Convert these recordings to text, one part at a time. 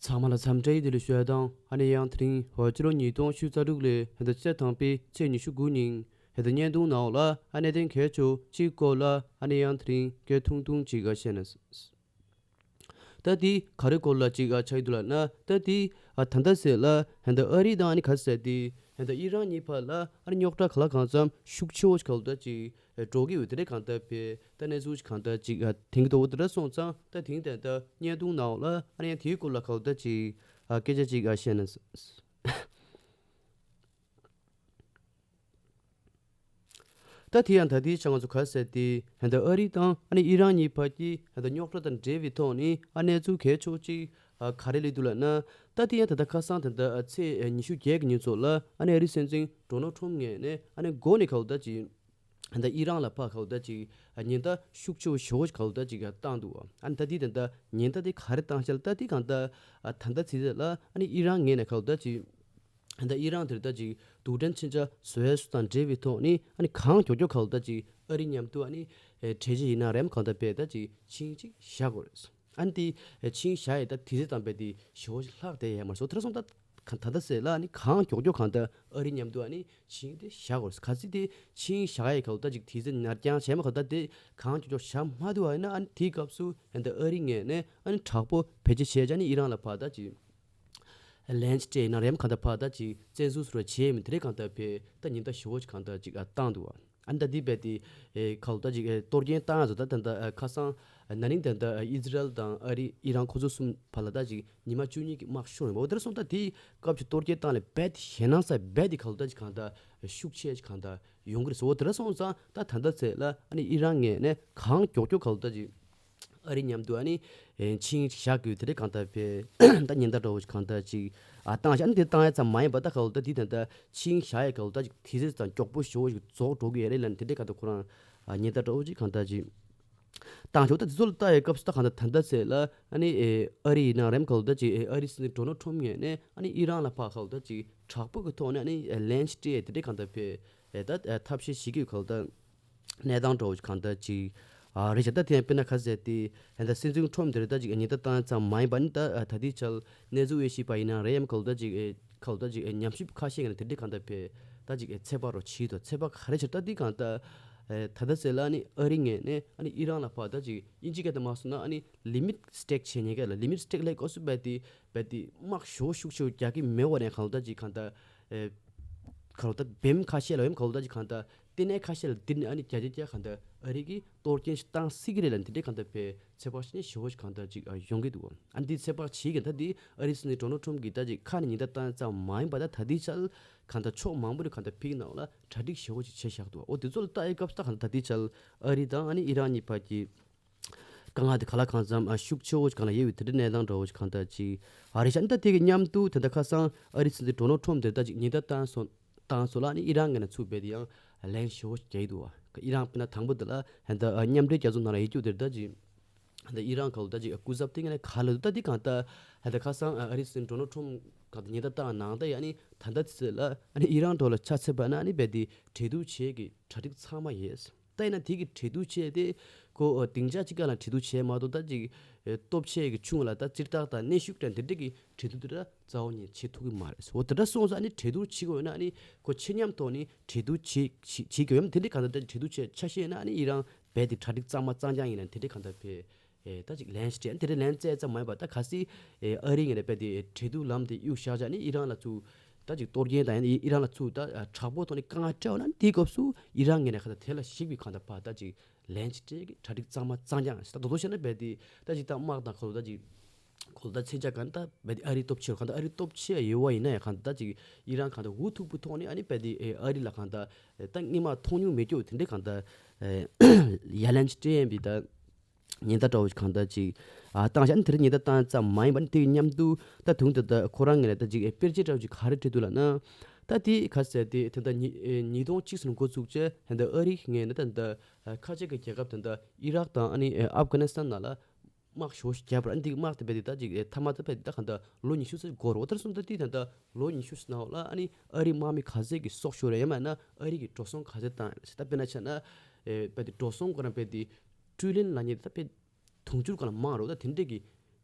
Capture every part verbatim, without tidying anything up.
ཚང་མ་ལ་འཚམས་འདྲི་བདེ་ལེགས་ཞུ་ཡ་དང་ཨ་ནི་ཡང་དེ་རིང་ཕྱི་ལོ་ཉིས་སྟོང་ཉི་ཤུ་རྩ་དྲུག་ལོའི་ཧེ་ད་ཚེས་དང་པོའི་ཚེས་ཉི་ཤུ་དགུ་ཉིན་ཧེ་ད་བརྙན་ཐུང་ནང་ལ་ཨ་ནི་གནད་དོན་གལ་ཆེ་གཅིག་སྐོར་ལ་ཨ་ནི་ཡང་དེ་རིང་སྐད་ཐུང་ཐུང་ཅིག་ཨ་བཤད་ན། ད་དེ་ག་རེ་སྐོར་ལ་ཅིག་ཨ་ཆགས་ཀྱི་འདུག་ལབ་ན། ད་དེ་ཨ་ད་ལྟ་ཟེར་ལ་ཧེ་ད་ཨ་རི་དང་ཨ་ནི་ག་ཟེར་དེ་ཧེ་ད་ཨི་རན་གཉིས་བར་ལ་ཨ་ནི་རྙོག་དྲ་ག་ལ་གང་འཚམ་ཤུགས་ཆེ་བོ་ཞིག་ག་ལ་ད་ཅིག་འགྲོ་གི་ཡོད། དེ་འདྲའི་གང་ལྟར་བས་ད་གནས་ཚུལ་ཞིག་གང་ལྟར་ཅིག་ཨ་དེང་གི་ཐོག་དེ་འདྲ་སོང་ཙང་ད་དེང་དེ་ད་བརྙན་ཐུང་ནང་ལ་ཨ་ནི་ཡང་དེའི་སྐོར་ལ་ག་ལ་ད་ཅིག་ཨ་སྐད་ཆ་ཅིག་ཨ་བཤད་ན། ད་དེ་ཡང་ད་ལྟའི་ཆ་ང་ཚོ་ག་ཟེར་དེ་ཧེ་ད་ཨ་རི་དང་ཨ་ནི་ཨི་རན་གཉིས་བར་གྱི་ཧེ་ད་རྙོག་དྲ་དང་འབྲེལ་བའི་ཐོག་ནས་ཨ་གནས་ཚུལ་གལ་ཆེ་ཅིག་ཨ་ག་རེ་སླེབས་འདུག་ལབ་ན། ད་དེ་ཡང་ད་ལྟ་ཁ་སང་ད་ལྟ་ཨ་ཚེས་ཨ་ཉི་ཤུ་བརྒྱད་ཀྱི་ཉིན་ཚོ་ལ་ཨ་ནི་ཨ་རི་སྲིད་འཛིན་ཌོ་ནལ་ཊམ་ངོས་ནས་ཨ་ནི་འགོ་ནས་ག་ལ་ད་ཅིག་ད་ཨི་རན་ལ་ཕར་ག་ལ་ད་ཅིག་ཉེན་བརྡ་ཤུགས་ཆེ་བོ་ཞེ་བོ་ཞིག་ག་ལ་ད་ཅིག་བཏང་འདུག་ཨ་ནི་ད་དེ་ད་ལྟ་ཉེན་བརྡ་དེ་ག་རེ་བཏང་ཤག་ལ་ད་དེ་གང་ལྟར་ཨ་ད་ལྟ་ཚེ་ཚད་ལ་ཨ་ནི་ཨི་རན་ངོས་ནས་ག་ལ་ད་ཅིག་ད་ཨི་རན་དེར་ད་ཅིག་རྡུལ་ཕྲན་མཚོན་ཆ་བཟོ་ཡས་སུ་དང་འབྲེལ་བའི་ཐོག་ནས་ཨ་ནི་གང་མགྱོགས་མགྱོགས་ག་ལ་ད་ཅིག་ཨ་རི་མཉམ་དུ་ཨ་ནི་ཨེ་གྲོས་གཞི་ཡིན་ན་རེམ་གང་ལྟར་བས་ད་ཅིག་ཆིངས་ཅིག་བཞག་དགོས་རེད། ཨ་ནི་དེ་ཨེ་ཆིངས་བཞག་ཡས་ད་དུས་ཚོད་དང་བས་དེ་ཞེ་བོ་ཞིག་ལྷག་བསྡད་ཡས་མ་རེད་སོ། དེ་འདྲ་སོང་ད་ག་ད་ལྟ་ཟེར་ལ་ཨ་ནི་གང་མགྱོགས་མགྱོགས་གང་ལྟར་ཨ་རི་མཉམ་དུ་ཨ་ནི་ཆིངས་དེ་བཞག་དགོས་རེད། གལ་སྲིད་དེ་ཆིངས་བཞག་ཡས་ག་ལ་ད་ཅིག་དུས་ཚོད་ནར་འགྱངས་བྱས་མ་ག་ད་དེ་གང་མགྱོགས་མགྱོགས་བཞག་མ་ཐུབ་པ་ཡིན་ན་ཨ་ནི་དེའི་སྐབས་སུ་ཨ་ནི་ཨ་རི་ངོས་ནས་ཨ་ནི་དྲག་པོ་བེད་སྤྱོད་བྱས་བྱས་ཨ་ནི་ཨི་རན་ལ་ཕར་ད་ཅིག་ལན་ཅིག་སྤྲད་ན་རེམ་གང་ལྟར་ཕར་ད་ཅིག་བཙན་འཛུལ་སོགས་བྱས་མིན་དེ་རེད་གང་ལྟར་བས་ད་ཉེན་བརྡ་ཞེ་བོ་ཅིག་གང་ལྟར་ཅིག་ཨ་བཏང་འདུག་ཨ་ནི་ད་འདི་བས་དེ་ཨེ་ག་ལ་ད་ཅིག་ཨེ་གཏོར་སྐྱོན་བཏང་ཡ་ཚོ་ད་ད་ད་ཨ་ཁ་སང་ཨ་ན་ནིང་ད་ད་ཨ་ཨི་ཟི་རལ་དང་ཨ་རི་ཨི་རན་ཁོ་ཚོ་གསུམ་བར་ལ་ད་ཅིག་ཉི་མ་བཅུ་གཉིས་ཀྱི་དམག་ཤོར་ཡོད་པ་འོ་དེར་སོང་ད་དེའི་སྐབས་ཀྱི་གཏོར་སྐྱོན་བཏང་ལས་རྦད་དེ་ཞེད་སྣང་ས་རྦད་དེ་ག་ལ་ད་ཅིག་གང་ལྟར་ཤུགས་ཆེ་ཅིག་གང་ལྟར་ཡོང་གི་རེད་ཟེར། འོ་དེ་འདྲ་སོང་ཙང་ད་ད་ལྟ་ཚེ་ལ་ཨ་ནི་ཨི་རན་ངོས་ནས་གང་མགྱོགས་མགྱོགས་ག་ལ་ད་ཅིག་ཨ་རི་མཉམ་དུ་ཨ་ནི་ཨེ་ཆིངས་བཞག་དགོས་དེ་འདྲ་གང་ལྟར་བས་ད་ཉེན་བརྡ་འདྲ་བོ་ཞིག་གང་ལྟར་ཅིག་ཨ་བཏང་བཞག་ཨ་ནི་དེ་བཏང་ཡ་ཙམ་མ་ཡིན་པ་ད་ག་ལ་ད་དེ་ད་ལྟ་ཆིངས་བཞག་ཡ་ག་ལ་ད་ཅིག་དུས་ཚོད་དང་མགྱོགས་པོ་ཞེ་བོ་ཞིག་རྫོགས་འགྲོ་གི་ཡོད་རེད་ལབ་ནས་དེ་འདྲ་གང་ལྟར་ཁོ་རང་ཨ་ཉེན་བརྡ་འདྲ་བོ་ཅིག་གང་ལྟར་ཅིག་བཏང་ཆོག་ད་དེ་ཚོ་ལ་ལྟ་ཡའི་སྐབས་སུ་ད་གང་ལྟར་ད་ལྟ་ཚེ་ལ་ཨ་ནི་ཨེ་ཨ་རི་ཡིན་ན་རེམ་ག་ལ་ད་ཅིག་ཨེ་ཨ་རི་སྲིད་འཛིན་ཌོ་ནལ་ཊམ་ངོས་ནས་ཨ་ནི་ཨི་རན་ལ་ཕར་ག་ལ་ད་ཅིག་དྲག་པོ་གི་ཐོག་ནས་ཨ་ནི་ཨེ་ལན་ཅིག་སྤྲད་དེ་འདྲ་གང་ལྟར་བས་ཨེ་ད་ཨེ་ཐབས་ཤེས་བྱེད་ཀྱི་ག་ལ་ད་གནས་སྟངས་འདྲ་བོ་གང་ལྟར་ཅིག་ཨ་རེད་ཤག་ད་དེ་ཡང་དཔེར་ན་ཁ་ཟེར་ཏེ་ཨེ་ད་སྲིད་འཛིན་ཊམ་དེ་རེད་ད་ཅིག་ཉེན་བརྡ་བཏང་ཙམ་མ་ཡིན་པ་ནི་ད་ཨ་ད་ལྟའི་ཆར་གནས་ཚུལ་དབྱེ་ཞིབ་པ་ཡིན་ན་རེད་ཡམ་ག་ལ་ད་ཅིག་ཨེ་ག་ལ་ད་ཅིག་ཨེ་ཉམས་ཞིབ་ཁ་ཤས་ཀྱི་ནང་དེ་འདྲའི་གང་ལྟར་བས་ད་ཅིག་ཨེ་ཚོད་དཔག་རོ་བྱེད་དོ། ཚོད་དཔག་ག་རེ་བྱེད་ད་འདི་གང་ལྟར་ཨེ་ད་ལྟ་ཟེར་ལ་ནི་ཨ་རི་ངོས་ནས་ཨ་ནི་ཨི་རན་ལ་ཕར་ད་ཅིག་དབྱིན་ཇི་སྐད་དུ་མ་སོང་ན་ཨ་ནི་ལི་མིཊ་སི་ཊེག་བྱེད་ཉེན་ཁ་ལ་ལི་མིཊ་སི་ཊེག་ལས་ཀོ་སུ་བས་ཏེ་བས་ཏེ་དམག་ཞོ་ཤུགས་ཆེ་རྒྱག་གི་མེད་བ་ནས་གང་ལྟར་ཅིག་གང་ལྟར་ཨེ་གང་ལྟར་བེམ་ཁ་ཤས་ལ་བེམ་གང་ལྟར་ཅིག་གང་ལྟར་ལྟེ་གནས་ཁ་ཤས་ལ་འདིར་ནས་ཨ་ནི་རྒྱ་རྒྱ་རྒྱ་གང་ལྟར་ཨ་རི་གི་གཏོར་སྐྱོན་ཞིག་བཏང་སྲིད་ཀྱི་རེད་ལ་འདི་འདྲའི་གང་ལྟར་བས་ཚོད་དཔག་བྱས་ནས་ཞོ་ཞིག་གང་ལྟར་ཅིག་ཨ་ཡོང་གི་འདུག་ཨ་ནི་འདི་ཚོད་དཔག་བྱེད་ཀྱི་ད་འདི་ཨ་རི་སྲིད་འཛིན་ཌོ་ནལ་ཊམ་གྱིས་ད་ཅིག་ཁ་ནས་ཉེན་བརྡ་བཏང་ཙམ་མ་ཡིན་པ་ད་ད་ལྟའི་ཆར་གང་ལྟར་ཕྱོགས་མང་པོ་ནས་གང་ལྟར་ཕིག་ནང་ལ་གྲ་སྒྲིག་ཞེ་བོ་ཅིག་བྱས་བཞག་འདུག་འོ་དེ་ཚོ་ལ་ལྟ་ཡི་སྐབས་སུ་ད་གང་ལྟར་ད་ལྟའི་ཆར་ཨ་རི་དང་ཨ་ནི་ཨི་རན་གཉིས་བར་གྱི་དཀའ་ངལ་དེ་ག་ལ་གང་འཚམ་ཨ་ཤུགས་ཆེ་བོ་ཞིག་གང་ལ་ཡོད་པའི་དེ་འདྲའི་གནས་སྟངས་འདྲ་བོ་ཞིག་གང་ལྟར་ཅིག་ཨ་རི་ཤ་ཨ་ནི་ད་དེ་གི་མཉམ་དུ་དེ་འདྲ་ཁ་སང་ཨ་རི་སྲིད་འཛིན་ཌོ་ནལ་ཊམ་དེ་ལྟ་ཅིག་ཉེན་བརྡ་བཏང་སོང་བཏང་སོང་ལ་ཨ་ནི་ཨི་རན་ངོས་ནས་ཚུར་རྦད་དེ་ཡང་ལན་ཞེ་བོ་ཞིག་རྒྱག་གི་འདུག་བ། ཨི་རན་དཔེར་ན་དང་པོ་དེ་ལ་ཧན་ད་མཉམ་འབྲེལ་རྒྱལ་ཚོགས་ནང་ལ་ཡིད་སྐྱོ་དེ་ལྟ་ཅིག་ཧན་ད་ཨི་རན་ག་ལ་ད་ཅིག་སྐུ་ཚབ་དེ་ངས་ཁ་ལ་ད་དེ་གང་ལྟར་ཧན་ད་ཁ་སང་ཨ་རི་སྲིད་འཛིན་ཌོ་ནལ་ཊམ་གང་ལྟར་ཉེན་བརྡ་བཏང་ནང་ད་ཡ་ཨ་ནི་ད་ལྟ་དེ་ཚོ་ལ་ཨ་ནི་ཨི་རན་འགྲོ་ལ་ཆ་ཚད་པ་ན་ཨ་ནི་རྦད་དེ་གྲོས་བསྡུར་བྱེད་ཀྱི་གྲ་སྒྲིག་ཚང་མ་ཡོད། ད་ཡིན་ན་དེ་གི་གྲོས་བསྡུར་བྱས་ཏེ་ཁོ་སྡིངས་ཆ་གཅིག་ག་ལ་གྲོས་བསྡུར་བྱས་མ་གཏོགས་ད་ཅིག་ཨེ་སྟོབས་ཆེ་གི་ཆུང་ལ་ད་སྤྱིར་བཏང་ད་གནོན་ཤུགས་དང་འདི་འདྲ་གི་གྲོས་བསྡུར་དེ་འདྲ་རྩ་བ་ཉིད་བྱེད་ཐུབ་ཀྱི་མ་རེད། འོ་དེ་འདྲ་སོང་ཙང་ཨ་ནི་གྲོས་བསྡུར་བྱེད་དགོས་ན་ཨ་ནི་ཁོ་ཆེ་མཉམ་ཐོག་ནས་གྲོས་བསྡུར་བྱེད་བྱེད་བྱེད་དགོས་ཡམ་དེ་འདྲ་གང་ལྟར་ད་གྲོས་བསྡུར་བྱེད་ཆ་ཤས་ན་ཨ་ནི་ཨི་རན་རྦད་དེ་གྲ་སྒྲིག་གཙང་མ་གཙང་རྐྱང་ཡིན་ན་དེ་འདྲ་གང་ལྟར་བས་ཨེ་ད་ཅིག་ལན་ཞིག་སྤྲད་ཨ་ནི་དེ་འདྲ་ལན་སྤྲད་ཙམ་མ་ཡིན་པ་ད་གལ་སྲིད་ཨེ་ཨ་རི་ངོས་ནས་རྦད་དེ་གྲོས་བསྡུར་ལམ་དེ་གཡུག་བཞག་བྱ་ཨ་ནི་ཨི་རན་ལ་ཚུར་ད་ཅིག་གཏོར་སྐྱོན་དང་ཡང་ན་ཨི་རན་ལ་ཚུར་ད་དྲག་པོ་ཐོག་ནས་དཀའ་ངལ་སྤྲད་འོ་ན་དེའི་སྐབས་སུ་ཨི་རན་ངོས་ནས་ག་ད་དེ་ལ་གཞིགས་པའི་གང་ལྟར་ཕར་ད་ཅིག་ལན་ཅིག་སྤྲད་ཀྱི་གྲ་སྒྲིག་གཙང་མ་གཙང་རྐྱང་ཞིག་ད་དོ་དོ་བཤད་ན་རྦད་དེ་ད་ཅིག་ད་དམག་དང་ག་ལ་ད་ཅིག་ག་ལ་ད་མཚོན་ཆ་གང་ད་རྦད་དེ་ཨ་རི་སྟོབས་ཆེ་རུ་གང་ད་ཨ་རི་སྟོབས་ཆེ་ཡོད་བ་ཡིན་ན་ཡང་གང་ད་ཅིག་ཨི་རན་གང་ད་འུ་ཐུག་པའི་ཐོག་ནས་ཨ་ནི་རྦད་དེ་ཨ་རི་ལ་གང་ད་ད་སྔོན་མ་མཐོང་མྱོང་མེད་རྒྱུ་དེ་འདྲའི་གང་ད་ཡ་ལན་ཅིག་སྤྲད་ཡིན་པའི་ད། ཉེན་བརྡ་འདྲ་བོ་ཞིག་གང་ལྟར་ཅིག་ཨ་བཏང་བཞག་ནི་དེ་རིང་ཉེན་བརྡ་བཏང་ཙམ་མ་ཡིན་པ་ནི་དེ་གི་མཉམ་དུ་ད་དུང་ད་ལྟ་ཁོ་རང་ངོས་ནས་ད་ཅིག་ཨེ་དཔེར་བརྗོད་འདྲ་བོ་ཅིག་ག་རེ་སྤྲད་འདུག་ལབ་ན། ད་དེ་ག་ཟེར་དེ་ད་ལྟ་ཉི་ཨེ་ཉིས་སྟོང་གཅིག་ཙམ་འགོ་བཙུགས་བྱས་ད་ལྟ་ཨ་རི་ངོས་ནས་ད་ལྟ་ཨ་ཁ་ཆེ་གི་རྒྱལ་ཁབ་ད་ལྟ་ཨི་རག་དང་ཨ་ནི་ཨེ་ཨབ་གྷ་ནི་སི་ཐན་ནང་ལ་དམག་ཞོ་ཞིག་བརྒྱབ་པ་ཨ་ནི་དེ་གི་དམག་དེ་རྦད་དེ་ད་ཅིག་ཨེ་མཐའ་མ་ད་རྦད་དེ་ད་ག་ད་ལོ་ཉི་ཤུ་ཙམ་འགོར་བ་ད་སོང་ད་དེ་ད་ལྟ་ལོ་ཉི་ཤུ་ཙམ་ནང་ལ་ཨ་ནི་ཨ་རི་དམག་མི་ག་ཚད་ཀྱི་སྲོག་ཤོར་རེད་ཡང་མིན་ན་ཨ་རི་གི་འགྲོ་སོང་ག་ཚད་བཏང་ཡོད་ཟེར་ད་དཔེར་ན་ཆ་ན་ཨེ་རྦད་དེ་འགྲོ་སོང་ཁོ་རང་རྦད་དེ། ཊི་རི་ལི་ཡན་ལབ་མཁན་དེ་ད་དཔེ་དུང་ཕྱུར་སྒང་ལ་མང་རུང་ད་དེ་འདྲས་ཀྱི་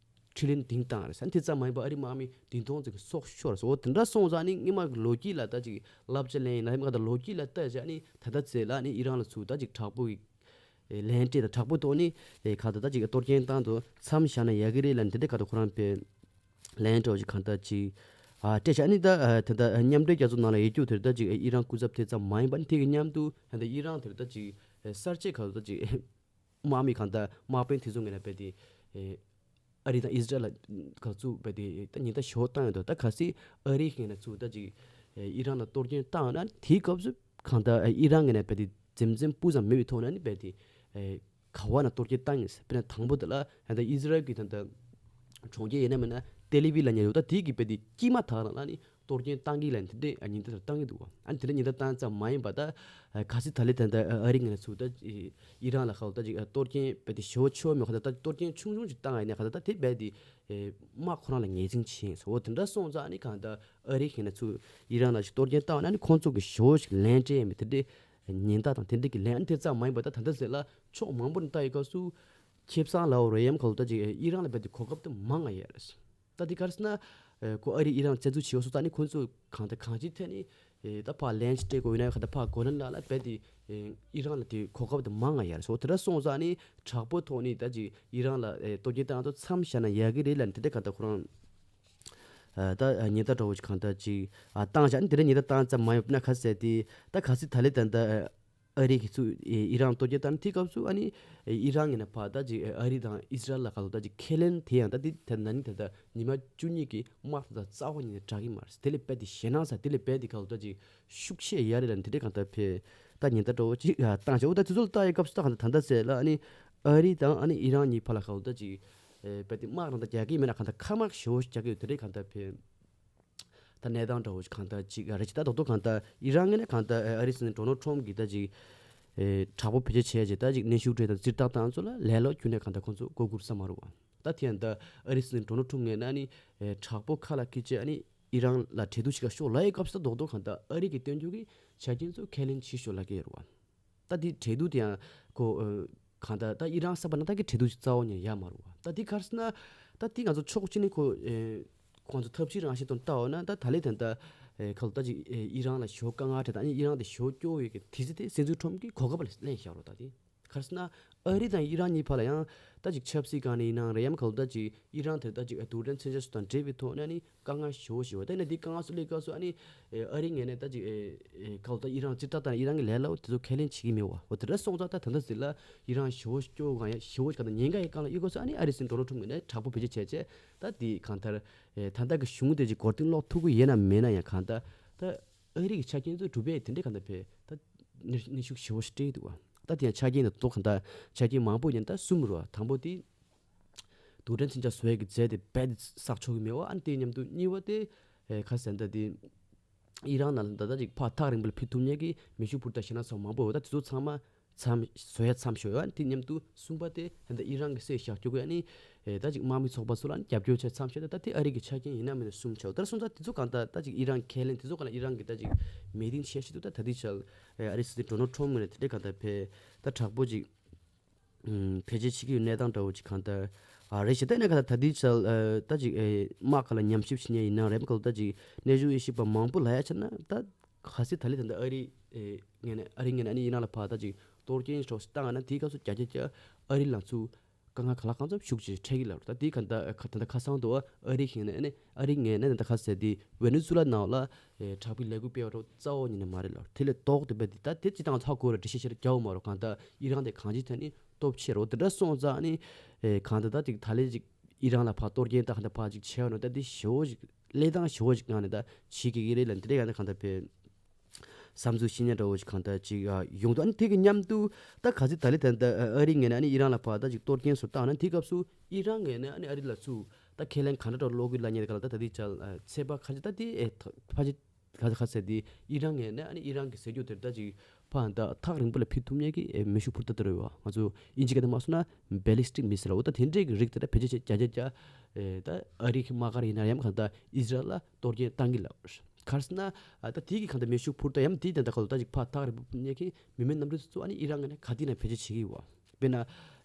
འཕྲིན་ལས་འདིང་བཏང་རེད་ཟེར། དེ་ཙམ་མ་ཡིན་པར་ཨ་རི་དམག་མི་བདུན་སྟོང་ཙམ་གྱི་སྲོག་ཤོར་ཟེར། འོ་དེ་འདྲ་སོང་ཙང་ནི་སྔོན་མ་གི་ལོ་རྒྱུས་ལ་ད་ཅིག་བསླབ་བྱ་ལེན་ཡིན་ན་སྔོན་མ་ད་ལོ་རྒྱུས་ལ་ལྟ་བྱས་ནི་ད་ལྟ་ཚེ་ལ་ནི་ཨི་རན་ལ་ཚུར་ད་ཅིག་དྲག་པོ་གི་ལན་སྤྲད་དང་དྲག་པོ་ཐོག་ནས་གང་ལྟར་ད་ཅིག་གཏོར་སྐྱོན་བཏང་དུ་མཚམས་བཞག་ན་ཡག་གི་རེད་ལབ་ནས་དེ་འདྲ་གང་ལྟར་ཁོ་རང་པའི་ལན་སྤྲད་ཅིག་གང་ལྟར་ཅིག་ཨ་སྤྲད་བཞག་ནི་ད་ད་ལྟ་མཉམ་འབྲེལ་རྒྱལ་ཚོགས་ནང་ལ་ཡོད་རྒྱུ་དེར་ད་ཅིག་ཨི་རན་སྐུ་ཚབ་དེ་ཙམ་མ་ཡིན་པ་ནི་དེ་གི་མཉམ་དུ་ད་ལྟ་ཨི་རན་དེར་ད་ཅིག་གསར་བརྗེ་གང་ལྟར་ད་ཅིག་དམག་མི་གང་ལྟར་དམག་དཔོན་དེ་ཚོ་ངོས་ནས་རྦད་དེ་ཨ་རི་དང་ཨི་ཟི་རལ་ལ་ག་ཚུགས་རྦད་དེ་ད་ཉེན་བརྡ་ཞོ་བཏང་ཡོད་འདུག་ད་གལ་སྲིད་ཨ་རིའི་ངོས་ནས་ཚུགས་ད་ཅིག་ཨི་རན་ལ་གཏོར་སྐྱོན་བཏང་ན་དེའི་སྐབས་སུ་གང་ལྟར་ཨི་རན་ངོས་ནས་རྦད་དེ་འཛེམ་འཛེམ་སྤུ་ཙམ་མེད་པའི་ཐོག་ནས་ནི་རྦད་དེ་ག་བ་ན་གཏོར་སྐྱོན་བཏང་ངེས། དཔེར་ན་དང་པོ་དེ་ལ་ད་ལྟ་ཨི་ཟི་རལ་གྱི་ད་ལྟ་གྲོང་ཁྱེར་ཡིན་ན་མིན་ན་ཏེ་ལི་བི་ལ་ཉེ་རུ་ད་དེའི་གི་རྦད་དེ་དཀྱིལ་མ་དག་ལ་ནི་གཏོར་སྐྱོན་བཏང་གི་ལ་དེ་འདྲའི་ཉེན་བརྡ་བཏང་གི་འདུག་བ། ཨ་ནི་དེ་འདྲ་ཉེན་བརྡ་བཏང་ཙམ་མ་ཡིན་པ་ད་ག་སྲིད་ད་ལེ་ད་ལྟ་ཨ་རི་ངོས་ནས་ཚུགས་ད་ཨི་རན་ལ་ཁ་ལོ་ད་ཅིག་གཏོར་སྐྱོན་རྦད་དེ་ཞེ་པོ་ཆེ་བ་མེད་ཁ་ད་ད་གཏོར་སྐྱོན་ཆུང་ཆུང་ཅིག་བཏང་ཡིན་ན་ཁ་ད་ད་དེ་རྦད་དེ་དམག་ཁོ་རང་ལ་ངེས་ཅན་ཆེ་ཡིན་སོ། འོ་དེ་འདྲ་སོང་ཙང་ཨ་ནི་གང་ལྟར་ཨ་རི་ངོས་ནས་ཚུགས་ཨི་རན་ལ་ཞིག་གཏོར་སྐྱོན་བཏང་ན་ཨ་ནི་ཁོང་ཚོ་གི་ཞེ་པོ་ཞིག་ལན་སྤྲད་ཡིན་མིན་དེ་འདྲའི་ཉེན་བརྡ་དང་དེ་འདྲ་གི་ལན་ཨ་ནི་དེ་ཙམ་མ་ཡིན་པ་ད་ད་ལྟ་ཟེར་ལ་ཕྱོགས་མང་པོ་ནས་ལྟ་ཡི་སྐབས་སུ་ཁེ་བཟང་ལའོ་རོ་ཡམ་ཁ་ལོ་ད་ཅིག་ཨི་རན་ལ་རྦད་དེ་གོ་སྐབས་དེ་མང་ང་ཡོད་རེད། ད་དེ་ག་རེ་ཟེར་ན། ཨེ་ཁོ་ཨ་རི་ཨི་རན་བཙན་འཛུལ་བྱས་ཡོད་སོང་ཙང་ནི་ཁོ་ཚོ་གང་ལྟར་གང་ཅིའི་ཐད་ནས་ཨེ་ད་ཕར་ལན་ཅིག་སྤྲད་དགོས་ཡོད་ན་གང་ལྟར་ཕར་གོ་ལན་ལ་ལ་རྦད་དེ་ཨེ་ཨི་རན་ལ་དེ་གོ་སྐབས་དེ་མང་ང་ཡོད་རེད་སོ། དེ་འདྲ་སོང་ཙང་ནི་དྲག་པོ་ཐོག་ནས་ད་ཅིག་ཨི་རན་ལ་ཨེ་གཏོར་སྐྱོན་བཏང་ཚོ་མཚམས་བཞག་ན་ཡག་གི་རེད་ལབ་ནས་དེ་འདྲ་གང་ལྟར་ཁོ་རང་ཨ་ད་ཨ་ཉེན་བརྡ་འདྲ་བོ་ཅིག་གང་ལྟར་ཅིག་ཨ་བཏང་བཞག་ནི་དེ་འདྲ་ཉེན་བརྡ་བཏང་ཙམ་མ་ཡིན་པ་ན་ག་ཟེར་དེ་ད་ག་སྲིད་ད་ལེ་ད་ལྟ་ཨ་ཨ་རི་གི་ཚུ་ཨི་རན་གཏོར་སྐྱོན་བཏང་དེའི་སྐབས་སུ་ཨ་ནི་ཨི་རན་ངོས་ནས་ཕར་ད་ཅིག་ཨ་རི་དང་ཨི་ཟི་རལ་ལ་ག་ལོ་ད་ཅིག་ཁས་ལེན་དེ་ཡང་ད་དེ་ད་ན་ནིང་ད་ལྟ་ཉི་མ་བཅུ་གཉིས་ཀྱི་དམག་ད་ལྟ་རྩ་བ་ཉིད་ནས་དྲག་གི་མ་རེད། དེ་ལས་རྦད་དེ་ཞེད་སྣང་ཟ་དེ་ལས་རྦད་དེ་ག་ལོ་ད་ཅིག་ཤུགས་ཆེ་ཡ་རེད་ལ་དེ་འདྲའི་གང་ལྟར་ཕེ་ད་ཉེན་བརྡ་འདྲ་བོ་ཅིག་བཏང་བྱས། འོ་ད་དེ་ཚོ་ལ་ལྟ་ཡི་སྐབས་སུ་ད་གང་ལྟར་ད་ལྟ་ཟེར་ལ་ཨ་ནི་ཨ་རི་དང་ཨ་ནི་ཨི་རན་གཉིས་བར་ལ་ག་ལོ་ད་ཅིག་རྦད་དེ་དམག་རང་ད་རྒྱག་གི་མེད་ན་གང་ལྟར་མཁའ་དམག་ཞེ་པོ་ཞིག་རྒྱག་གི་ཡོད་དེ་འདྲའི་གང་ལྟར་ཕེ། ད་གནས་སྟངས་འདྲ་བོ་ཞིག་གང་ལྟར་ཅིག་རེད་ཅིག་ད་རྡོག་རྡོག་གང་ལྟར་ཨི་རན་ངོས་ནས་གང་ལྟར་ཨ་རི་སྲིད་འཛིན་ཌོ་ནལ་ཊམ་གྱིས་ད་ཅིག་དྲག་པོ་བེད་སྤྱོད་བྱས་རྗེས་ད་ཅིག་གནོན་ཤུགས་སྤྲད་དང་ཙིར་ཐག་བཏང་ཚོ་ལ་ལས་སླ་པོ་ཁྱོན་ནས་གང་ལྟར་ཁོང་ཚོ་མགོ་སྒུར་ས་མ་རུང་བ། ད་དེ་ཡང་ད་ཨ་རི་སྲིད་འཛིན་ཌོ་ནལ་ཊམ་ངོས་ནས་ནི་དྲག་པོ་ཁ་ལ་འཁྱེར་བྱས་ཨ་ནི་ཨི་རན་ལ་གྲོས་བསྡུར་ཞིག་ལ་ཤོག་ལབ་ཡི་སྐབས་སུ་ད་རྡོག་རྡོག་གང་ལྟར་ཨ་རི་གིས་སྟོན་རྒྱུ་གི་ཆ་རྐྱེན་ཚོ་ཁས་ལེན་བྱེད་ཤོག་ལབ་ཀྱི་ཡོད་རེད་བ། ད་འདི་གྲོས་བསྡུར་དེ་ཡང་ཁོ་ཨ་གང་ལྟར་ད་ཨི་རན་གསར་པ་ནང་ད་གི་གྲོས་བསྡུར་ཅིག་རྩ་བ་ཉིད་ཡོད་མ་རེད་བ། ད་འདི་ག་རེ་ཟེར་ན་ད་འདི་ང་ཚོ་ཕྱོགས་གཅིག་ནས་ཁོ་ཨེ་ཁོང་ཚོ་ཐབས་ཤེས་རང་བཞིན་དུ་ལྟ་འོ་ན་ད་ད་ལས་ད་ལྟ་ཨེ་ཁ་ལོ་ད་ཅིག་ཨེ་ཨི་རན་ལ་ཞོ་དཀའ་ངལ་འཕྲད་ད་ཨི་རན་དེ་ཞོ་སྐྱོ་བའི་གི་དུས་ཚོད་དེ་སྲིད་འཛིན་ཊམ་གྱིས་གོ་སྐབས་ལ་ལེན་བཞག་རོགས་ད་དེ། ག་རེ་ཟེར་ན་ཨ་རི་དང་ཨི་རན་གཉིས་བར་ལ་ཡང་ད་ཅིག་ཆབ་སྲིད་སྒང་ནས་ཡིན་ནའང་རེད་ཡམ་ག་ལོ་ད་ཅིག་ཨི་རན་དེ་ད་ཅིག་རྡུལ་ཕྲན་མཚོན་ཆ་སོགས་དང་འབྲེལ་བའི་ཐོག་ནས་ནི་དཀའ་ངལ་ཞེ་པོ་ཞིག་ཡོད། ད་ནི་འདི་དཀའ་ངལ་སོགས་སླེབས་སྐབས་སུ་ཨ་ནི་ཨ་རི་ངོས་ནས་ད་ཅིག་ག་ལོ་ད་ཨི་རན་ཅིག་ད་ད་ཨི་རན་གྱི་ལས་སླ་པོ་དེ་ཚོ་ཁས་ལེན་བྱེད་ཀྱི་མེད་བ། འོ་དེ་འདྲ་སོང་ཙང་ད་ད་ལྟ་ཟེར་ལ་ཨི་རན་ཞེ་པོ་སྐྱོ་གང་ཡང་ཞེ་པོ་གང་ད་ཉེན་ཁ་ཡི་སྒང་ལ་ཡོད་སྐབས་སུ་ཨ་ནི་ཨ་རི་སྲིད་འཛིན་ཌོ་ནལ་ཊམ་ངོས་ནས་དྲག་པོ་བེད་སྤྱོད་བྱས་བྱས་ད་འདི་གང་ལྟར་ད་ལྟ་གི་གཞུང་དེ་ཅིག་འགོར་འདུག་ལོག་ཐུབ་ཀྱི་ཡོད་ན་མེད་ན་ཡང་གང་ལྟར་ད། ཨ་རི་གི་ཆ་རྐྱེན་ཚོ་གྲུབ་པས་དེ་འདྲའི་གང་ལྟར་བས་ད་ནུས་ཤུགས་ཞེ་པོ་ཞིག་སྤྲད་འདུག་བ། ད་དེ་ཡང་ཆ་རྐྱེན་དང་ཏོག་གང་ལྟར་ཆ་རྐྱེན་མང་པོ་ཡིན་ད་གསུམ་རུ་བ། དང་པོ་དེ་རྡུལ་ཕྲན་མཚོན་ཆ་བཟོ་ཡས་ཀྱི་རྫས་དེ་རྦད་དེ་བསགས་ཆོག་གི་མེད་བ། ཨ་ནི་དེ་མཉམ་དུ་གཉིས་པ་དེ་ཁ་ཟེར་ད་དེ་ཨི་རན་ནང་ད་ལྟ་ཅིག་ཕར་ཐག་རིང་པོ་ལ་ཕུད་ཐུབ་མཁན་གྱི་མེ་ཤུགས་འཕུར་མདའ་ཞེད་སྣང་ཚོགས་མང་པོ་ཡོད། ད་དེ་ཚོ་ཚང་མ་མཚམས་བཟོ་ཡ་མཚམས་ཞོག་ཡ། དེ་མཉམ་དུ་གསུམ་པ་དེ་ད་ལྟ་ཨི་རན་གྱི་སྲས་ཞབས་ཀྱོག་གི་ཨ་ནི་ད་ཅིག་དམག་མི་ཚོགས་པ་ཚོ་ལ་ཨ་ནི་རྒྱབ་སྐྱོར་བྱས་མཚམས་བཞག་ད་ད་དེ་ཨ་རི་གི་ཆ་རྐྱེན་ཡིན་ན་མིན་ན་གསུམ་ཆགས། ད་སོང་ཙང་དེ་ཚོ་གང་ལྟར་ད་ཅིག་ཨི་རན་ཁས་ལེན་དེ་ཚོ་གང་ལ་ཨི་རན་གྱི་ད་ཅིག་མོས་མཐུན་བྱས་ཤི་འདུག་ད་ད་དེ་ཆ་ཨ་རི་སྲིད་འཛིན་ཌོ་ནལ་ཊམ་ངོས་ནས་དེ་འདྲའི་གང་ལྟར་ཕེ་ད་དྲག་པོ་ཅིག་ཕལ་ཆེར་བྱེད་ཀྱི་ཡོད་གནས་སྟངས་འདྲ་བོ་ཅིག་གང་ལྟར་ཨ་རེད་ཤི། ད་ཡིན་ན་གང་ལྟར་ད་དེ་ཆ་ད་ཅིག་དམག་ག་ལ་ཉམས་ཞིབ་བྱེད་མཁན་ཡིན་ན་རེད་མ་གང་ལྟར་ད་ཅིག་གནས་ཆུང་དབྱེ་ཞིབ་པ་མང་པོ་ལ་ཡ་ཆ་ན་ད། གལ་སྲིད་ད་ལི་ད་ལྟ་ཨ་རི་ཨེ་ངས་ནས་ཨ་རི་ངས་ནས་ཨ་ནི་ཡིན་ན་ལ་ཕ་ད་ཅིག་གཏོར་སྐྱོན་ཤོག་ཞིག་བཏང་ན་དེའི་སྐབས་སུ་རྒྱ་རྒྱ་རྒྱ་ཨ་རི་ལ་ཚུ་དཀའ་ངལ་ག་ལ་གང་འཚམ་ཤུགས་ཆེ་འཕྲད་ཀྱི་ལ་རུ། ད་དེའི་ག་ད་ད་ད་ཁ་སང་དུ་ཨ་རི་ཁེ་ནས་ཨ་ནི་ཨ་རི་ངས་ནས་ད་ཁ་ཟེར་དེ་ཝེ་ནེ་ཛུ་ལ་ནང་ལ་ཨེ་དྲག་པོའི་ལས་འགུལ་སྤེལ་བ་རོ་རྩ་བ་ཉིད་ནས་མ་རེད་ལ་དེ་ལས་ལྡོག་དེ་བས་དེ་ད་དེ་ཅི་དང་ཚ་གོ་ར་འདྲི་ཤེས་ཤེས་རྒྱ་བོ་མ་རོ། གང་ད་ཨི་རང་དེ་གང་ཅི་ཐ་ནི་སྟོབས་ཆེ་རོ། དེ་འདྲ་སོང་ཙང་ཨ་ནི་ཨེ་གང་ད་ད་ཅིག་ད་ལས་ཅིག་ཨི་རང་ལ་ཕར་གཏོར་སྐྱོན་ད་གང་ད་ཕར་ཅིག་བྱས་བ་ནོ་ད་དེ་ཞེ་བོ་ཅིག་ལས་སྟངས་ཞེ་བོ་ཞིག་ངང་ནས་ད་བྱེད་ཀྱི་ཡིན་རེད་ལ་འདི་འདྲའི་ཡང་ན་གང་ལྟར་བས་བསམ་ཚུལ་ཤེས་ཉེན་འདྲ་བོ་ཞིག་གང་ལྟར་ཅིག་ཡོང་འདུག་ཨ་ནི་དེ་གི་མཉམ་དུ་ད་ག་ཚོད་ད་ལི་ད་ལྟ་ཨ་རི་ངོས་ནས་ཨ་ནི་ཨི་རན་ལ་ཕར་ད་ཅིག་གཏོར་སྐྱོན་བཟོ་བཏང་ན་དེ་སྐབས་སུ་ཨི་རན་ངོས་ནས་ཨ་ནི་ཨ་རི་ལ་ཚུར་ད་ཁས་ལེན་ག་འདྲ་འདྲ་བློ་འགུལ་ལ་ཉེ་ག་ལ་ད་ད་དེ་ཅག་ཚད་པ་ཁ་ཅིག་ད་དེ་ཨེ་ཕ་ཅིག་ག་ཚོད་ག་ཚོད་དེ་ཨི་རན་ངོས་ནས་ཨ་ནི་ཨི་རན་གི་ཟེར་རྒྱུ་དེར་ད་ཅིག་ཕར་ད་ཐག་རིང་པོ་ལ་ཕུད་ཐུབ་མཁན་གྱི་མེ་ཤུགས་འཕུར་མདའ་དེ་རེད་བ། ང་ཚོ་དབྱིན་ཇི་སྐད་དུ་མ་སོང་ན་ballistic missile་འོ་ད་དེ་འདྲའི་གི་རིགས་དེ་འདྲ་ཕལ་ཆེར་བརྒྱ་ཆ་བརྒྱ་ཨེ་ད་ཨ་རི་གི་དམག་སྒར་ཡིན་ན་ཡང་གང་ལྟར་ཨི་ཟི་རལ་ལ་གཏོར་སྐྱོན་བཏང་གི་ལབ། ག་རེ་ཟེར་ན་ཨ་ད་དེ་གི་གང་ལྟར་མེ་ཤུགས་འཕུར་མདའ་ཡང་དེ་དེ་འདྲ་ག་ལ་ད་ཅིག་ཕར་ཐག་རིང་པོ་ཕུད་མཁན་གྱི་མི་མེད་གནམ་གྲུ་ཚོ་ཨ་ནི་ཨི་རན་ངོས་ནས་ག་དུས་ན་ཕལ་ཆེར་བྱེད་ཀྱི་ཡོད་བ། དཔེར་ན་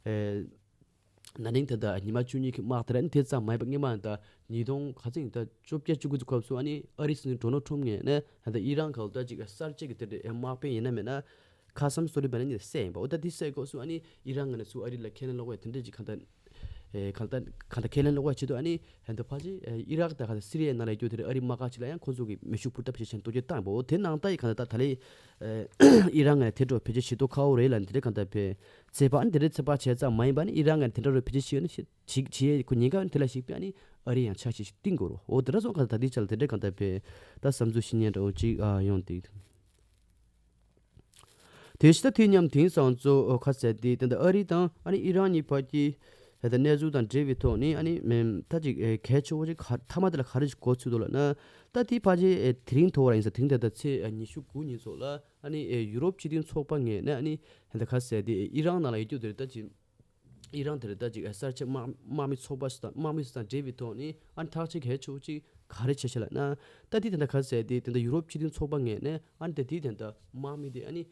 ཨེ། ན་ནིང་ད་ལྟ་ཉི་མ་བཅུ་གཉིས་ཀྱི་དམག་དེ་ར་ནི་དེ་ཙམ་མ་ཡིན་པ་སྔོན་མ་ད་ཉིས་སྟོང་ག་ཚོད་ཡིན་ད་བཅོ་བརྒྱད་བཅུ་དགུ་ཙམ་སྐབས་སུ་ཨ་ནི་ཨ་རིའི་སྲིད་འཛིན་ཌོ་ནལ་ཊམ་ངོས་ནས་ད་ལྟ་ཨི་རན་ག་ལ་ད་ཅིག་གསར་བརྗེ་གི་དེ་འདྲའི་དམག་དཔོན་ཡིན་ན་མེད་ན་ཁ་སམ་སོ་ལི་བན་ནི་བསད་ཡིན་པ། འོ་ད་དེ་བསད་སྐབས་སུ་ཨ་ནི་ཨི་རན་ངོས་ནས་ཚུར་ཨ་རི་ལ་ཁས་ལེན་སློག་པའི་དེ་འདྲའི་ཅིག་གང་ལྟར་ཨེ་གང་ལྟར་གང་ལྟར་ཁས་ལེན་སློག་པའི་ཆེད་དུ་ཨ་ནི་ཧན་ད་ཕ་ཅི་ཨེ་ཨི་རག་དང་གང་ལྟར་སི་རི་ཡའི་ནང་ལ་ཡོད་དེ་འདྲའི་ཨ་རི་དམག་སྒར་ཅིག་ལ་ཡང་ཁོང་ཚོ་གི་མེ་ཤུགས་འཕུར་མདའ་ཕལ་ཆེར་གཏོར་སྐྱོན་བཏང་ཡིན་པ། འོ་དེ་ནང་ལྟར་ཡི་གང་ལྟར་ད་ད་ལེ་ཨེ་ཨི་རན་ངོས་ནས་དེ་འདྲ་ཕལ་ཆེར་ཞིག་གཏོར་ཁ་བོ་རེད་ལ་འདི་འདྲའི་གང་ལྟར་བས་ཚད་པ་ཨ་ནི་དེ་འདྲའི་ཚད་པ་བྱས་ཙང་མ་ཡིན་པ་ནི་ཨི་རན་ངོས་ནས་དེ་འདྲ་རུ་ཕལ་ཆེར་ཞིག་ནི་ཞིག་ཞིག་བྱེད་ཁོ་ཉེན་ཁ་དེ་ལ་ཞིག་པས་ཨ་ནི་ཨ་རི་ཡང་ཆ་ཤས་ཤིག་བཏིང་དགོས་རོ། འོ་དེ་འདྲ་སོང་གང་ལྟར་ད་འདི་ཆ་ལ་དེ་འདྲའི་གང་ལྟར་བས་ད་བསམ་ཚུལ་ཞིག་ཉན་འདྲ་བོ་ཅིག་ཨ་ཡོང་འདུག་དེ་ཕྱི་ད་དེ་མཉམ་དེང་སང་ཚོ་ཁ་གསལ་ཏེ་དེ་འདྲ་ཨ་རི་དང་ཨ་ནི་ཨི་རན་གཉིས་བར་གྱི་ད་གནས་ཚུལ་དང་འབྲེལ་བའི་ཐོག་ནས་ཨ་ནི་མེམ་ད་ཅིག་གལ་ཆེ་བོ་ཅིག་ག་མཐའ་མ་དེ་ལ་ག་རེ་ཞིག་གོ་ཚུལ་འདུག་ལབ་ན། ད་དེ་ཕལ་ཆེར་དེ་རིང་ཐོག་ར་ཡིན་ས་དེ་རིང་ད་ལྟ་ཚེས་ཉི་ཤུ་དགུ་ཉིན་ཚོ་ལ་ཨ་ནི་ཡུ་རོབ་སྤྱི་མཐུན་ཚོགས་པ་ངོས་ནས་ཨ་ནི་ད་ག་ཟེར་དེ་ཨི་རན་ནང་ལ་ཡོད་རྒྱུ་དེ་རེད་ད་ཅིག་ཨི་རན་དེ་རེད་ད་ཅིག་གསར་བརྗེ་དམག་དམག་མི་ཚོགས་པ་ཞིག་དང་དམག་མི་ཞིག་དང་འབྲེལ་བའི་ཐོག་ནས་ཨ་ནི་ཐག་གཅོད་གལ་ཆེ་བོ་ཅིག་ག་རེ་བྱས་ཤག་ལབ་ན། ད་དེ་དེ་འདྲ་ག་ཟེར་དེ་དེ་འདྲ་ཡུ་རོབ་སྤྱི་མཐུན་ཚོགས་པ་ངོས་ནས་ཨ་ནི་ད་དེ་དེ་འདྲ་དམག་མི་དེ་ཨ་ནི་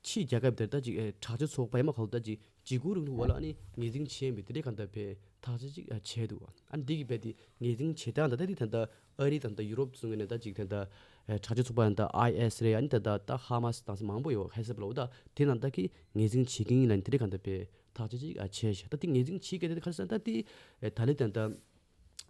ཕྱིའི་རྒྱལ་ཁབ་དེར་ད་ཅིག་དྲག་སྤྱོད་ཚོགས་པ་ཡིན་མ་ག་ལ་ད་ཅིག་འཇིགས་སྐུལ་རིང་ལུགས་འོག་ལ་ཨ་ནི་ངོས་འཛིན་བྱས་མི་དེ་འདྲ་ག་འདྲ་བས་ཐག་གཅོད་ཅིག་བྱས་འདུག་ཨ་ནི་འདི་གི་བས་དེ་ངོས་འཛིན་བྱེད་སྟངས་ད་ད་དེ་ད་ལྟ་ཨ་རི་དང་ད་ཡུ་རོབ་ཚོ་ངོས་ནས་ད་ཅིག་ད་ལྟ་དྲག་སྤྱོད་ཚོགས་པ་ད་ཨའི་ཨེས་རེད། ཨ་ནི་ད་ལྟ་ད་ཧ་མ་སི་དང་མང་པོ་ཡོད་ཧེ་སབ་ལ་འོ་ད་དེ་ནང་ད་གི་ངོས་འཛིན་བྱེད་ཀྱི་ཡིན་ལ་ནི་དེ་འདྲ་ག་འདྲ་བས་ཐག་གཅོད་ཅིག་བྱས་ཤག་ད་དེ་ངོས་འཛིན་བྱེད་མཁན་དེ་ག་རེ་ཟེར་ན་ད་དེ་ད་ལེ་ད་ད།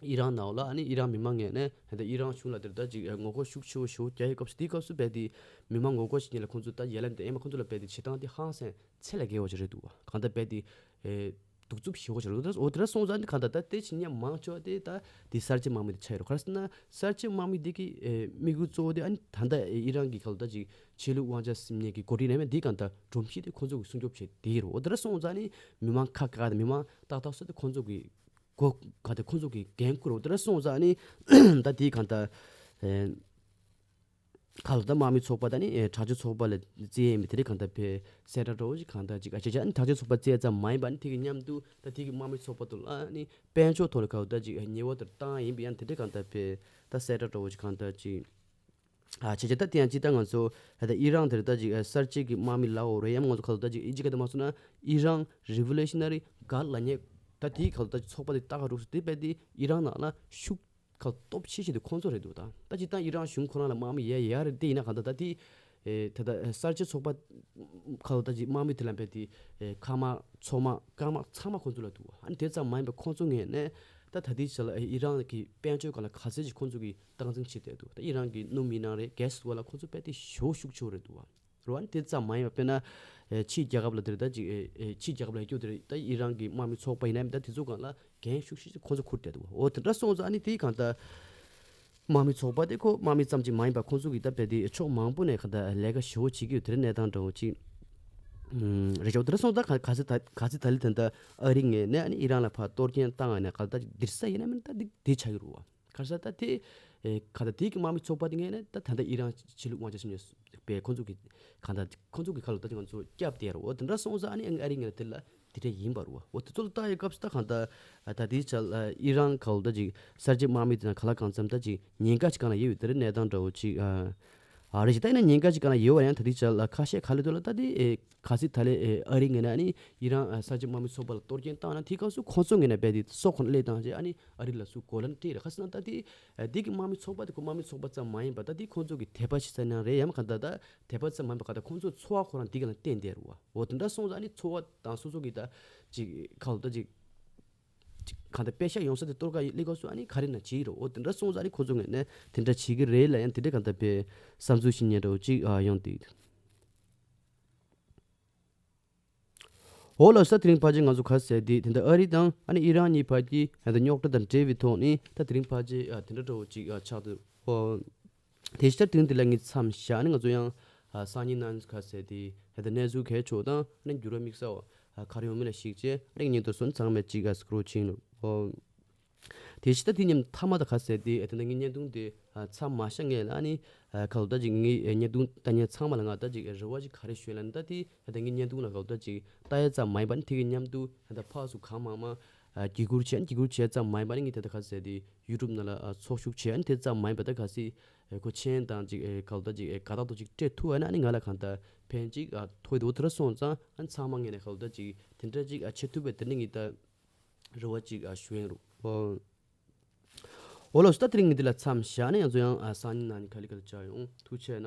ཨི་རན་ནང་ལ་ཨ་ནི་ཨི་རན་མི་མང་ངོས་ནས་ད་ལྟ་ཨི་རན་གཞུང་ལ་དེར་ད་ཅིག་ངོ་རྒོལ་ཤུགས་ཆེ་བོ་ཞེ་པོ་རྒྱག་ཡོད་སྐབས་སུ་དེའི་སྐབས་སུ་རྦད་དེ་མི་མང་ངོ་རྒོལ་བྱེད་མཁན་ལ་ཁོང་ཚོ་ད་ཡ་ལན་དེ་ཨེ་མ་ཁོང་ཚོ་ལ་རྦད་དེ་བྱེད་སྟངས་དེ་ཧང་སང་ཚད་ལས་བརྒལ་བ་ཞིག་རེད་འདུག་བ། གང་ལྟར་རྦད་དེ་ཨེ་གདུག་རྩུབ་ཞེ་པོ་ཞིག་རེད་འདུག་འོ་དེ་འདྲ་སོང་ཙང་ནི་གང་ལྟར་ད་དེ་ཕྱི་ཉིན་མང་ཆེ་བ་དེ་ད་དེ་གསར་བརྗེ་དམག་མི་དེ་ཆགས་ཡོད་རེད། ག་རེ་ཟེར་ན་གསར་བརྗེ་དམག་མི་དེ་གི་ཨེ་དམིགས་ཡུལ་གཙོ་བོ་དེ་ཨ་ནི་ད་ལྟ་ཨེ་ཨི་རན་གི་ཁ་ལ་ད་ཅིག་ཆོས་ལུགས་དབང་ཆ་ཟིན་མཁན་གི་འགོ་ཁྲིད་རེད་མེད་དེ་གང་ལྟར་སྒྲོམ་གཞི་དེ་ཁོང་ཚོ་གི་སྲུང་སྐྱོབ་བྱེད་དེ་ཡོད་རེད། འོ་དེ་འདྲ་སོང་ཙང་ནི་མི་མང་ཁག་ཁག་དང་མི་མང་ཏག་ཏག་སོ་དེ་ཁོང་ཚོ་གི་གོ་ག་དེ་ཁོང་ཚོ་གི་འགན་ཁུར་འོ་དེ་འདྲ་སོང་ཙང་ནི་ད་དེའི་གང་ལྟར་ཨེ་ཁ་ལོ་ད་དམག་མི་ཚོགས་པ་དང་ནི་ཨེ་དྲག་སྤྱོད་ཚོགས་པ་ལ་རྩིས་ཡས་མི་དེ་འདྲ་གང་ལྟར་བས་གསལ་བསྒྲགས་འདྲ་བོ་ཞིག་གང་ལྟར་ཅིག་ཨ་ཅེ་ཅེ་ཨ་ནི་དྲག་སྤྱོད་ཚོགས་པ་རྩིས་ཡས་ཙམ་མ་ཡིན་པ་ནི་དེ་གི་མཉམ་དུ་ད་དེ་གི་དམག་མི་ཚོགས་པ་དུ་ལ་ནི་དཔལ་འབྱོར་ཐོག་ལ་ག་བ་ད་ཅིག་ཉེས་པ་དེར་བཏང་ཡིན་པ་ཡང་དེ་འདྲ་གང་ལྟར་བས་ད་གསལ་བསྒྲགས་འདྲ་བོ་ཞིག་གང་ལྟར་ཅིག་ཨ་ཅེ་ཅེ་ད་དེ་ཡང་ཅི་ད་ང་ཚོ་ད་ལྟ་ཨི་རན་དེར་ད་ཅིག་ཨ་གསར་བརྗེ་གི་དམག་མི་ལའོ་རེད་ཡང་ང་ཚོ་ཁ་ལོ་ད་ཅིག་ཨི་ཅི་ག་ད་མ་སོང་ན་ཨི་རན་རི་བོ་ལུ་ཤི་ན་རི་གྷར་ལབ་མཁན་ད་དེའི་ཁ་ལོ་ད་ཅིག་ཚོགས་པ་དེ་ལྟ་ག་རུ་སུ་དེ་བས་དེ་ཨི་རན་ནང་ལ་ཤུགས་ཁ་ལོ་སྟོབས་ཆེ་ཤོས་དེ་ཁོང་ཚོ་རེད་འདུག་ད་ད་ཅིག་ད་ཨི་རན་གཞུང་ཁོ་རང་ལ་དམག་མི་ཡ་ཡ་རེད་དེ་ཡིན་ན་ག་ད་ད་དེ་ཨེ་ད་ལྟ་གསར་བརྗེ་ཚོགས་པ་ཁ་ལོ་ད་ཅིག་དམག་མི་དེ་ལ་བས་དེ་ཨེ་མཁའ་དམག་མཚོ་དམག་རྐང་དམག་ཚང་མ་ཁོང་ཚོ་ལ་འདུག་ཨ་ནི་དེ་ཙམ་མ་ཡིན་པ་ཁོང་ཚོ་ངོས་ནས་ད་ད་དེའི་ཆ་ལ་ཨེ་ཨི་རན་གི་དཔལ་འབྱོར་སྒང་ལ་ག་ཚད་ཅིག་ཁོང་ཚོ་གི་སྟངས་འཛིན་བྱེད་བསྡད་འདུག་ད་ཨི་རན་གྱི་སྣུམ་ཡིན་ནའང་རེད་གྷེ་སི་བ་ལ་ཁོང་ཚོ་དཔེ་དེ་ཞེ་པོ་ཤུགས་ཆེ་བོ་རེད་འདུག་བ། རེད་བ། དེ་ཙམ་མ་ཡིན་པ་དཔེར་ན་ཨེ་ཕྱིའི་རྒྱལ་ཁབ་ལ་དེ་རེད་ད་ཅིག་ཨེ་ཨེ་ཕྱིའི་རྒྱལ་ཁབ་ལ་ཡོད་རྒྱུ་དེ་རེད་ད་ཨི་རན་གྱི་དམག་མི་ཚོགས་པ་ཡིན་ནའང་ད་དེ་ཚོ་སྒང་ལ་འགན་ཤུགས་ཆེ་ཁོང་ཚོ་འཁུར་བསྡད་འདུག་འོ་དེ་འདྲ་སོང་ཙང་ཨ་ནི་དེའི་གང་ལྟར་དམག་མི་ཚོགས་པ་དེ་ཁོ་དམག་མི་ཙམ་ཅིག་མ་ཡིན་པ་ཁོང་ཚོ་གི་ད་དཔེ་དེ་ཕྱོགས་མང་པོ་ནས་གང་ལྟར་ལས་ཀ་ཞེ་པོ་བྱེད་ཀྱི་ཡོད་དེ་རེད་གནས་སྟངས་འདྲ་བོ་ཅིག་ཨུམ་རེད་ཤག་འོ་དེ་འདྲ་སོང་ཙང་ག་ག་ཚོད་ད་ག་ཚོད་ད་ལི་དེ་འདྲ་ཨ་རི་ངོས་ནས་ཨ་ནི་ཨི་རན་ལ་ཕར་གཏོར་སྐྱོན་བཏང་ཨ་ནི་གང་ལྟར་ཅིག་འདིར་ས་ཡིན་ན་མིན་ད་འདི་འདི་ཆགས་ཀྱི་རེད་བ། ག་རེ་ཟེར་ད་དེ་ཨེ་ག་ད་དེ་གི་དམག་མི་ཚོགས་པ་དེ་ངོས་ནས་ད་ད་ལྟ་ཨི་རན་ཆོས་ལུགས་དབང་ཆ་ཞིབ་འཇུག་པས་ཁོང་ཚོ་གི་ག་ད་ཁོང་ཚོ་གི་ཁ་ལོ་ད་ཅིག་ང་ཚོ་སྐྱབས་དེ་ར་འོ་དེ་འདྲ་སོང་ཙང་ཨ་ནི་ཨ་རི་ངོས་ནས་དེ་ལ་དེ་འདྲ་ཡིན་པ་རུ་འོ་དེ་ཚོ་ལ་ལྟ་ཡི་སྐབས་སུ་ད་གང་ད་ད་དེའི་ཆ་ལ་ཨི་རན་ཁ་ལོ་ད་ཅིག་གསར་བརྗེ་དམག་མི་དེ་ན་ག་ལ་གང་འཚམ་ད་ཅིག་ཉེན་ཁ་ཅིག་གང་ལ་ཡོད་ཡོད་དེ་ར་གནས་སྟངས་འདྲ་བོ་ཅིག་ཨ་རེ་ཞིག་ད་ཡིན་ན་ཉེན་ཁ་ཅིག་གང་ལ་ཡོད་བ་ཡང་ད་དེའི་ཆ་ལ་ཁ་ཤས་ག་ལ་དུ་ལ་ད་དེ་ཨེ། གལ་སྲིད་ད་ལན་ཨ་རི་ངོས་ནས་ཨ་ནི་ཨི་རན་ཨ་གསར་བརྗེ་དམག་མི་ཚོགས་པ་ལ་གཏོར་སྐྱོན་བཏང་ན་དེའི་སྐབས་སུ་ཁོང་ཚོ་ངོས་ནས་རྦད་དེ་སྲོག་ཁོ་ན་སླེབས་བཏང་རྗེས་ཨ་ནི་ཨ་རི་ལ་སུ་གོ་ལན་སྤྲད་རེད། ག་ཟེར་ན་ད་དེ་ཨ་དེ་གི་དམག་མི་ཚོགས་པ་དེ་ཁོ་དམག་མི་ཚོགས་པ་ཙམ་མ་ཡིན་པ་ད་དེ་ཁོང་ཚོ་གི་དད་པ་ཞིག་ཟེར་ན་རེད་ཡང་ག་ད་ད་དད་པ་ཙམ་མ་ཡིན་པ་ག་ད་ཁོང་ཚོ་འཚོ་བ་ཁོ་རང་དེ་ག་ལ་བརྟེན་བསྡད་རེད་བ། འོ་དེ་འདྲ་སོང་ཙང་ཨ་ནི་འཚོ་བ་དང་སོ་སོ་གི་ད་ཅིག་ཁ་ལོ་ད་ཅིག་ཅིག་ག་ད་པེ་ཤ་ཡོང་ས་དེ་གཏོར་ག་སླེབས་སྐབས་སུ་ཨ་ནི་ག་རེ་ན་བྱེད་རོགས། འོ་དེ་འདྲ་སོང་ཙང་ཨ་ནི་ཁོང་ཚོ་ངོས་ནས་དེ་འདྲ་བྱེད་ཀྱི་རེད་ལ་ཡང་དེ་འདྲ་ག་ད་པའི་བསམ་ཚུལ་ཞིག་ཉན་འདྲ་བོ་ཅིག་ཨ་ཡོང་དེ། འོ་ལགས་སོ། དེ་རིང་ཕལ་ཆེར་ང་ཚོ་ག་ཟེར་དེ་དེ་འདྲ་ཨ་རི་དང་ཨ་ནི་ཨི་རན་གཉིས་བར་གྱི་ཨ་ད་རྙོག་དྲ་དང་འབྲེལ་བའི་ཐོག་ནས་ད་དེ་རིང་ཕལ་ཆེར་ཨ་དེ་འདྲ་འདྲ་བོ་ཅིག་ཨ་ཆགས་འདུག་འོ་དེ་ཕྱིར་དེ་རིང་འདི་ལ་ངས་མཚམས་བཞག་ནས་ང་ཚོ་ཡང་ཨ་སང་ཉིན་གནངས་ག་ཟེར་དེ་ཨ་ད་གནས་ཚུལ་གལ་ཆེ་བ་དང་ཨ་ནི་འགྱུར་བ་དམིགས་བསལ་བ་ཨ་ག་རེ་ཡོང་མིན་ལ་གཞིགས་བྱས་ཨ་ནི་ཉིན་ཐོ་སོན་ཚང་མས་ཅིག་ཨ་སྐྲོ་ཆིང་ལོ། འོ། དེ་ཕྱི་ད་དེ་མཉམ་མཐའ་མ་ད་ག་ཟེར་དེ་ཨ་དེ་འདྲ་ངའི་བརྙན་ཐུང་དེ་ཨ་མཚམས་མ་བཞག་ངེས་ལ་ཨ་ནི་ཨ་ཁ་ལོ་ད་ཅིག་ངའི་ཨ་བརྙན་ཐུང་ལྟ་མཁན་ཚང་མ་ལ་ང་ད་ཅིག་རེ་བ་ཅིག་ག་རེ་ཞུ་ལབ་ན་ད་དེ་ཨ་ད་ངའི་བརྙན་ཐུང་ལ་ཁ་ལོ་ད་ཅིག་ལྟ་ཡ་ཙམ་མ་ཡིན་པ་ནི་དེ་གི་མཉམ་དུ་ཨ་ད་ཕར་ཚུར་གང་མང་མང་ ཨ་བརྒྱུད་བསྐུར་བྱས་ཨ་ནི་བརྒྱུད་བསྐུར་བྱས་ཙམ་མ་ཡིན་པ་ནི་ངས་ད་ལྟ་ག་ཟེར་དེ་ཡུ་ཊུབ་ནང་ལ་ཨ་ཚོགས་ཞུགས་བྱས་ཨ་ནི་དེ་ཙམ་མ་ཡིན་པ་ད་ག་སི་ཨེ་ཁོ་མཆན་དང་ཅིག་ཨེ་ག་ལ་ད་ཅིག་ཨེ་དགའ་རྟགས་དང་ཅིག་སྤྲད་ཐུབ་ཨ་ན་ཨ་ནི་ང་ལ་གང་ལྟར་ཕན་ཅིག་ཨ་ཐོགས་འདུག་དེ་འདྲ་སོང་ཙང་ཨ་ནི་ཚང་མ་ངས་ནས་ག་ལ་ད་ཅིག་དེ་འདྲ་ཅིག་ཨ་བྱེད་ཐུབ་པའི་དེ་འདྲ་ངས་ད་རེ་བ་ཅིག་ཨ་ཞུ་ཡིན་རུང་། ཨོ་ལགས་སོ། ད་དེ་རིང་ངས་འདི་ལ་མཚམས་བཞག་ནས་ང་ཚོ་ཡང་ཨ་སང་ཉིན་གནངས་ཉིན་ག་ལེ་ག་ལེ་བཅར་ཡོང་། ཐུགས་རྗེ་ཆེ།